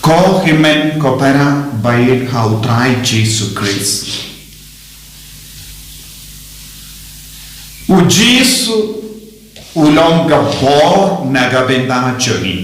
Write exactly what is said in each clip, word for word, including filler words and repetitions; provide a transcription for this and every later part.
Ko hynmen ko para ba ïeit ha u Trai Jisu Khrist. U Jisu u long ka bor na ka bynta jong ngi.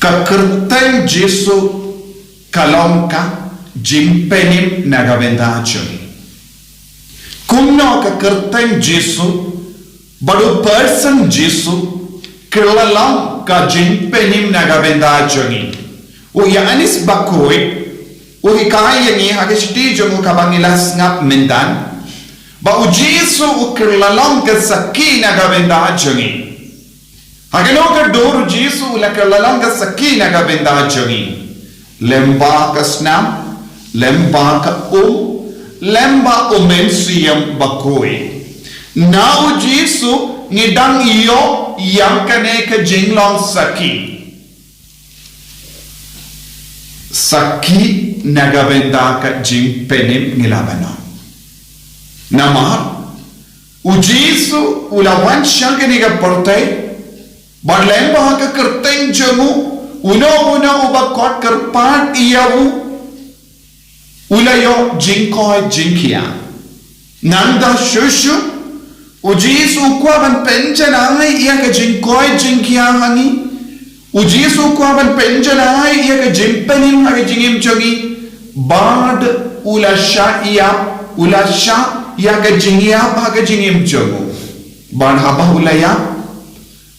Ka kyrteng Jisu ka long ka jingpynim na ka bynta jong ngi. Kumno ka kyrteng Jisu bad u person Jisu ki la long ka jingpynim na ka bynta jong ngi. U Ïoannis Bakhuid u hikai ïa ngi ha ka shithi jong u kaba ngi la sngap mynta ba u Jisu u ki la long ka sakhi na ka bynta jong ngi. Ha kano ka dur u Jisu u la ki la long ka sakhi na ka bynta jong ngi? Lyngba ka snam, lyngba ka um, lyngba u Mynsiem Bakhuid. Na u Jisu ngi dang ïoh ïa kane ka jinglong sakhi. Sakhi na ka bynta ka jingpynim ngi la ban long. Namar u Jisu u la wan sha kane ka pyrthei, bad lyngba ka kyrteng jong u, uno uno uba khot kyrpad ïa u u la ïoh jingkoit jingkhiah. Nangta shuh shuh u Jisu u kwah ban pynjanai ïa ka jingkoit jingkhiah ha ngi. U Jisu u kwah ban pynjanai ïa ka jingpynim ha ka jingim jong ngi. Bad u la shah ïap, u la shah ïa ka jingïap ha ka jingim jong u. Bad haba u la ïap,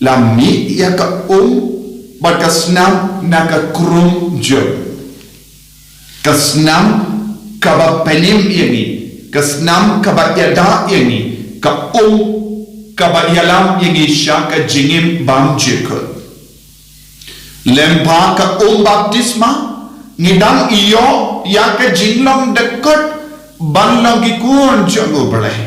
la mih ïa ka um bad ka snam na ka khrum jong u. Ka snam kaba pynim ïa ngi, ka snam kaba ïada ïa ngi, ka um kaba ïalam ïa ngi sha ka jingim bymjukut. Lyngba ka um baptisma ngi dang ïoh ïa ka jinglong dkhot ban long ki khun jong U Blei.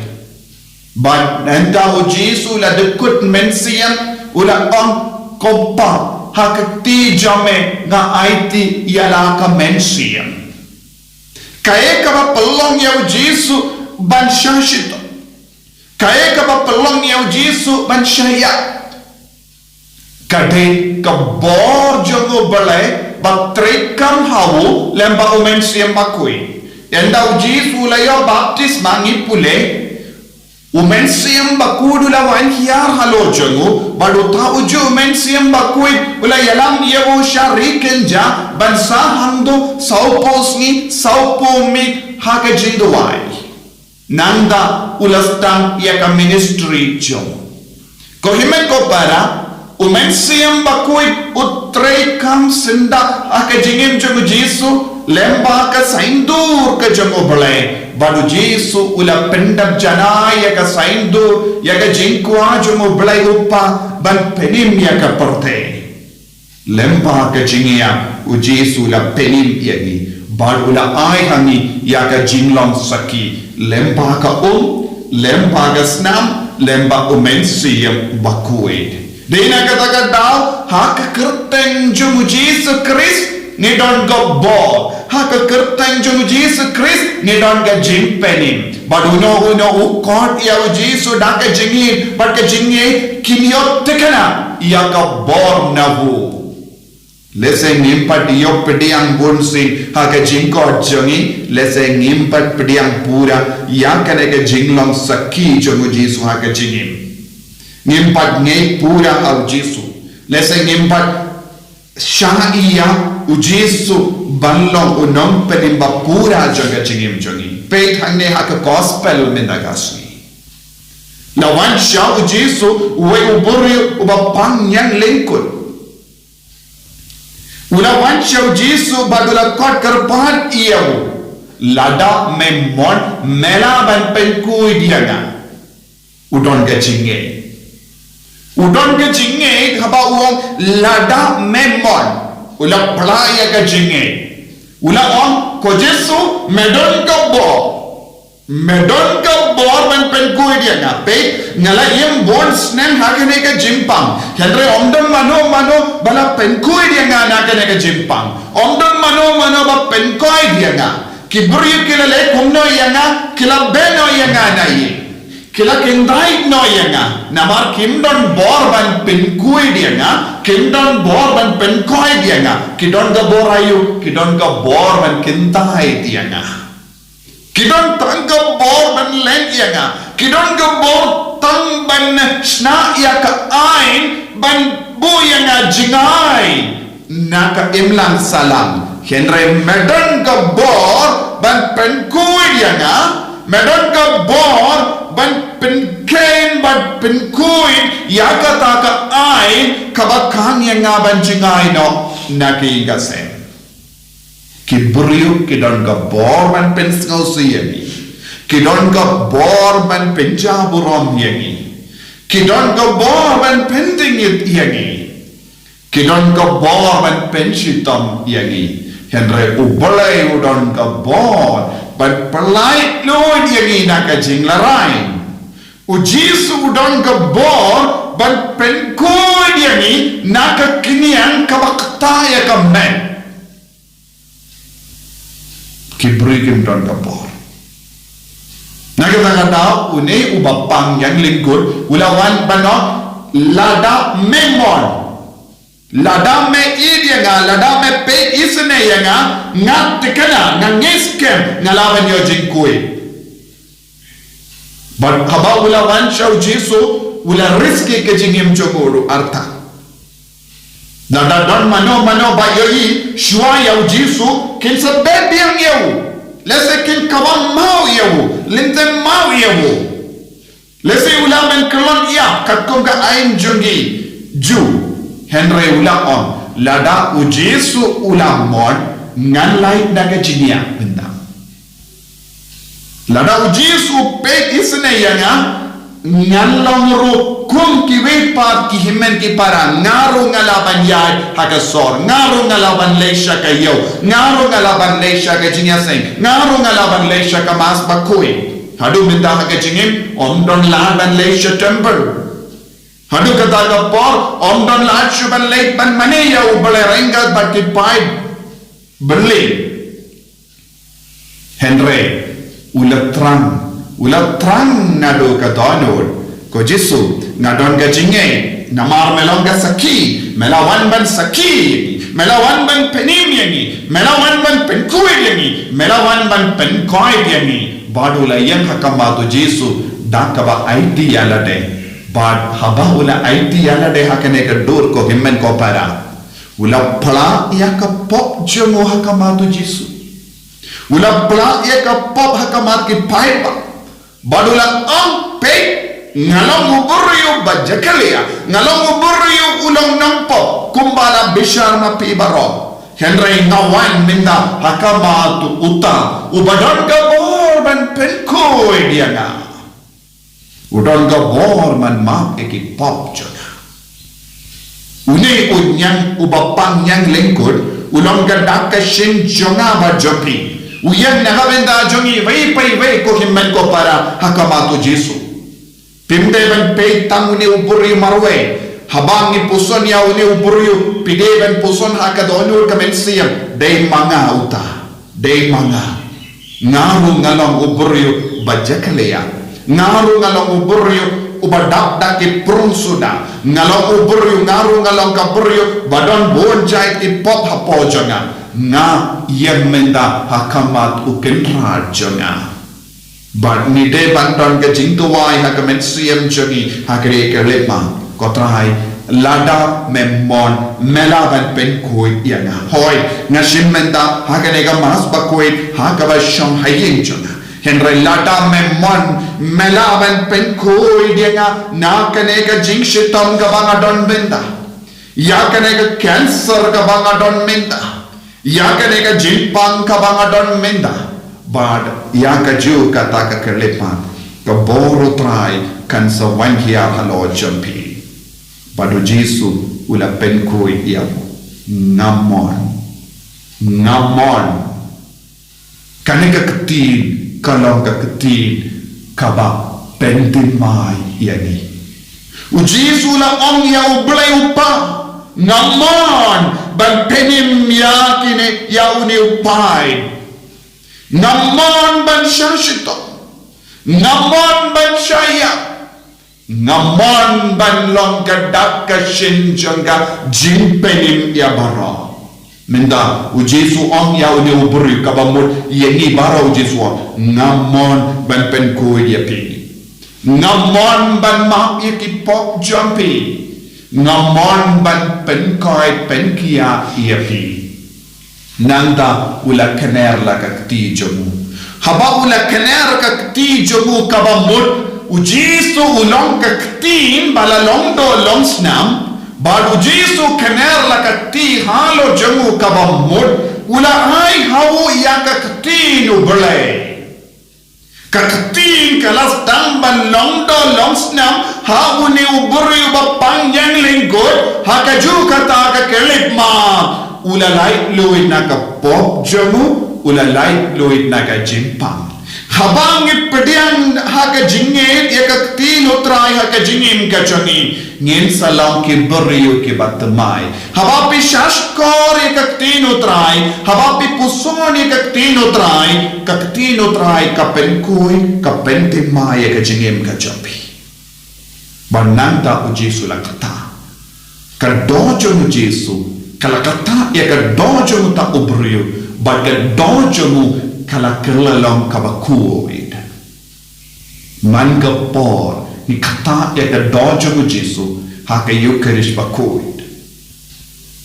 Bad hynda u Jisu u la dkhot mynsiem, u la ong, "Ko Pa, ha ka kti jong me nga aiti ïa la ka mynsiem." Kaei kaba pynlong ïa u Jisu ban shah shitom? Kaei kaba pynlong ïa u Jisu ban shah ïap? Ka dei ka bor jong U Blei ba treikam ha u lyngba u Mynsiem Bakhuid. Hynda u Jisu u la ïoh baptisma, ngi pule, u Mynsiem Bakhuid u la wan hiar halor jong u, bad uta ujuh u Mynsiem Bakhuid u la ïalam ïa u sha ri kynja ban sah hangto sawphew sngi sawphew miet ha ka jingduwai. Nangta u la start ïa ka ministry jong u. Ko hynmen ko para, u Mynsiem Bakhuid u treikam syndah ha ka jingim jong u Jisu lyngba ka saiñdur ka jong U Blei. Bad u Jisu u la pyndep janai ïa ka saiñdur, ïa ka jingkwah jong U Blei U Kpa ban pynim ïa ka pyrthei. Lyngba ka jingïap, u Jisu u la pynim ïa ngi, bad u la ai ha ngi ïa ka jinglong sakhi, lyngba ka um, lyngba ka snam, lyngba u Mynsiem Bakhuid. Dei na kata ka daw, ha ka kyrteng jong u Jisu Khrist ngi don ka bor, ha ka kyrteng jong u Jisu Khrist ngi don ka jingpynim. Bad uno uno u khot ïa u Jisu da ka jingïeit bad ka jingngeit, kin ïoh thikna ïa ka bor na u. Lehse ngim pat ïoh pdiang bunsien ha ka jingkhot jong ngi, lehse ngim pat pdiang pura ïa kane ka jinglong sakhi jong u Jisu ha ka jingim. Ngim pat ngeit pura ha u Jisu. Lehse ngim pat shah ïa u Jisu ban long u nongpynim ba pura jong ka jingim jong ngi. Peit hangne ha ka gospel mynta ka sngi. La wan sha u Jisu uwei u briew uba pang ñianglyngkut. U la wan sha u Jisu bad u la khot kyrpad ïa u. Lada me mon, me lah ban pynkhuid ïa nga. U don ka jingngeit. U don ka jingngeit haba u ong, "Lada me mon." U la pla ïa ka jingngeit. U la ong, "Ko Jisu, me don ka bor. Me don ka bor ban pynkhuid ïa nga. Peit, nga la im bun snem ha kane ka jingpang. Hynrei ym don mano mano ba la pynkhuid ïa nga na kane ka jingpang. Ym don mano mano ba pynkhuid ïa nga. Ki briew ki la leh kumno ïa nga, ki la beh noh ïa nga na ïing." Ki la kyntait noh ïa nga, namar kim don bor ban pynkhuid ïa nga, kim don bor ban pynkhuid ïa nga. Ki don ka bor aïu? Ki don ka bor ban kyntait ïa nga. Ki don tang ka bor ban leh ïa nga. Ki don ka bor tang ban shna ïa ka aiñ ban buh ïa nga jngai na ka imlang sahlang. Hynrei me don ka bor ban pynkhuid ïa nga, me don ka bor ban pynkheiñ, ban pynkhuid ïa kata ka aiñ kaba khang ïa nga ban jngai noh na ka ïing ka sem. Ki briew ki don ka bor ban pynsngewsih ïa ngi. Ki don ka bor ban pynjah burom ïa ngi. Ki don ka bor ban pyndngit ïa ngi. Ki don ka bor ban pynshitom ïa ngi. Hynrei U Blei u don ka bor ban pynlait luid ïa ngi na ka jinglehrain. U Jisu u don ka bor ban pynkhuid ïa ngi na ka khñiang kaba ktah ïa ka met. Ki briew kim don ka bor. Na kata ka daw une uba pang ïa ka lyngkut u la wan ban ong, lada me mon, lada me ïeit ïa nga, lada me peit isynei ïa nga, nga thikna, nga ngeit skhem nga lah ban ïoh jingkhuid. Bad haba u la wan sha U Jisu, u la risk ïa ka jingim jong u ruh artat. Lada don mano mano ba ïohi shuwa ïa U Jisu, kin sa bet biang ïa u. Lehse kin kawang maw ïa u, lynter maw ïa u. Lehse u la ban kyllon ïa katkum ka aiñ jong ki Jiw. Hynrei u la ong, lada U Jisu u la mon, ngan lait na ka jingïap mynta. Lada U Jisu u peit isynei ïa nga, ngan long ruh kum kiwei pat ki hynmen ki para, nga ruh nga lah ban ïaid ha ka sor, nga ruh nga lah ban leit sha ka ïew, nga ruh nga lah ban leit sha ka jingïaseng, nga ruh nga lah ban leit sha ka Mass Bakhuid. Haduh mynta ha ka jingim ym don lad ban leit sha temple. Haduh kata ka por ym don lad shuh ban leit ban mane ïa U Blei ryngkat bad ki paid bymlei. Hynrei u la thrang, u la thrang naduh ka dohnud, ko Jisu, nga don ka jingngeit namar me long ka sakhi, me la wan ban sakhi ïa ngi, me la wan ban pynim ïa ngi, me la wan ban pynkhuid ïa ngi, me la wan ban pynkhuid ïa ngi. Bad u la ïeng ha khmat U Jisu da kaba aiti ïa lade. Bad haba u la aiti ïa lade ha kane ka dur, ko hynmen ko para, u la phla ïa ka pop jong u ha khmat U Jisu. U la phla ïa ka pop ha khmat ki paidbah. Bad u la ong, peit, nga long u briew ba jakhlia, nga long u briew u long nongpop, kumba la bishar na phi baroh. Hynrei nga wan mynta ha khmat uta uba don ka bor ban pynkhuid ïa nga. U don ka bor ban map ïa ki pop jong nga. Une u ñiang uba pang ñiang lyngkut u long ka dak ka shin jong nga bad jong phi. U ïeng na ka bynta jong iwei pa iwei, ko hynmen ko para, ha khmat U Jisu. Phim dei ban peit tang une u briew marwei. Haba ngi puson ïa une u briew, phi dei ban puson ha ka dohnud ka mynsiem, dei ma nga uta. Dei ma nga. Nga ruh nga long u briew ba jakhlia. Nga ruh nga long u briew uba dap da ki prung suda. Nga long u briew, nga ruh nga long ka briew ba don bun jait ki pop hapoh jong nga. Nga ïeng mynta ha khmat u Kynrad jong nga. Bad ngi dei ban don ka jingduwai ha ka mynsiem jong ngi ha kane ka khyllipmat. Ko Trai, lada me mon, me lah ban pynkhuid ïa nga. Hooid, nga shim mynta ha kane ka Mass Bakhuid ha kaba shong ha ïing jong nga. Hynrei lada me mon, me lah ban pynkhuid ïa nga na kane ka jingshitom kaba nga don mynta, ïa kane ka cancer kaba nga don mynta, ïa kane ka jingpang kaba nga don mynta, bad ïa kajuh kata ka khyllipmat. Ka bor U Trai kan sa wan hiar halor jong phi. Bad U Jisu u la pynkhuid ïa u. Nga mon. Nga mon. Kane ka ktien ka long ka ktien kaba pynthymmai ïa ngi. U Jisu u la ong ïa U Blei U Kpa, nga mon ban pynim ïa kine, ïa une u paid. Nga mon ban shah shitom. Nga mon ban shah ïap. Nga mon ban long ka dak ka shin jong ka jingpynim ïa baroh. Mynta u Jisu ong ïa une u briew kaba mut ïa ngi baroh, u Jisu ong, nga mon ban pynkhuid ïa phi. Nga mon ban map ïa ki pop jong phi. Nga mon ban pynkhuid pynkiad ïa phi. Nangta u la kner la ka kti jong u. Haba u la kner ka kti jong u kaba mut, u Jisu u long ka ktien ba la long doh long snam, bad u Jisu kner la ka kti halor jong u kaba mut, u la ai ha u ïa ka ktien U Blei. Ka ktien ka la sdang ban long doh long snam ha une u briew ba pang ïeng lyngkot, ha kajuh kata ka khyllipmat u la lait luid na ka pop jong u, u la lait luid na ka jingpang. Haba ngi pdiang ha ka jingngeit ïa ka ktien U Trai ha ka jingim ka jong ngi, ngin sa long ki briew kiba thymmai. Haba phi shahshkor ïa ka ktien U Trai, haba phi puson ïa ka ktien U Trai, ka ktien U Trai ka pynkhuid, ka pynthymmai ïa ka jingim ka jong phi. Bad nangta u Jisu la kata, ka doh jong u Jisu ka la kata ïa ka doh jong uta u briew, bad ka doh jong u ka la kylla long kaba khuid. Man ka por ngi kata ïa ka doh jong u Jisu ha ka Eukharist bakhuid.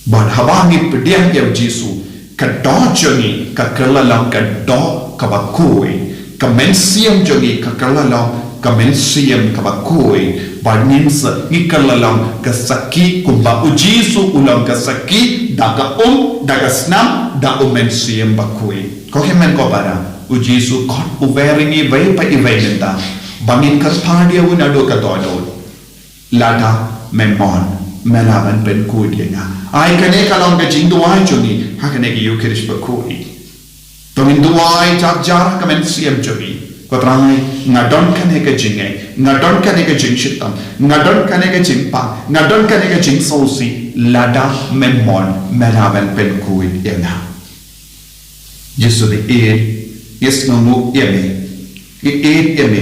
Bad haba ngi pdiang ïa u Jisu, ka doh jong ngi ka kylla long ka doh kaba khuid, ka mynsiem jong ngi ka kylla long ka mynsiem kaba khuid. Bad ngin sa ngi kylla long ka sakhi kumba u Jisu u long ka sakhi da ka um, da ka snam, da u mynsiem bakhuid. Ko hynmen ko para, u Jisu kot u wer ïa ngi iwei pa iwei mynta ba ngin kyrpad ïa u naduh ka dohnud. Lada me mon, me lah ban pynkhuid ïa nga. Ai kane ka long ka jingduwai jong ngi ha kane ka Eukharist bakhuid. To ngin duwai jar jar ha ka mynsiem jong ngi. Ko Trai, nga don kane ka jingngeit, nga don kane ka jingshitom, nga don kane ka jingpang, nga don kane ka jingsngewsih. Lada me mon, me lah ban pynkhuid ïa nga. Jisu, ngi ïeit, ngi sngewnguh ïa me, ngi ïeit ïa me,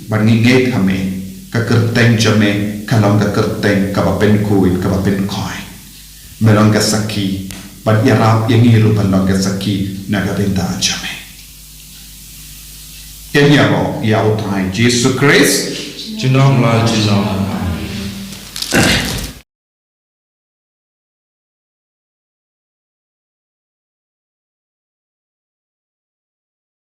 bad ngi ngeit ha me. Ka kyrteng jong me ka long ka kyrteng kaba pynkhuid, kaba pynkhuid. Me long ka sakhi, bad ïarap ïa ngi ruh ban long ka sakhi na ka bynta jong me. Ïaroh ïa U Trai Jisu Khrist. Junom la junom.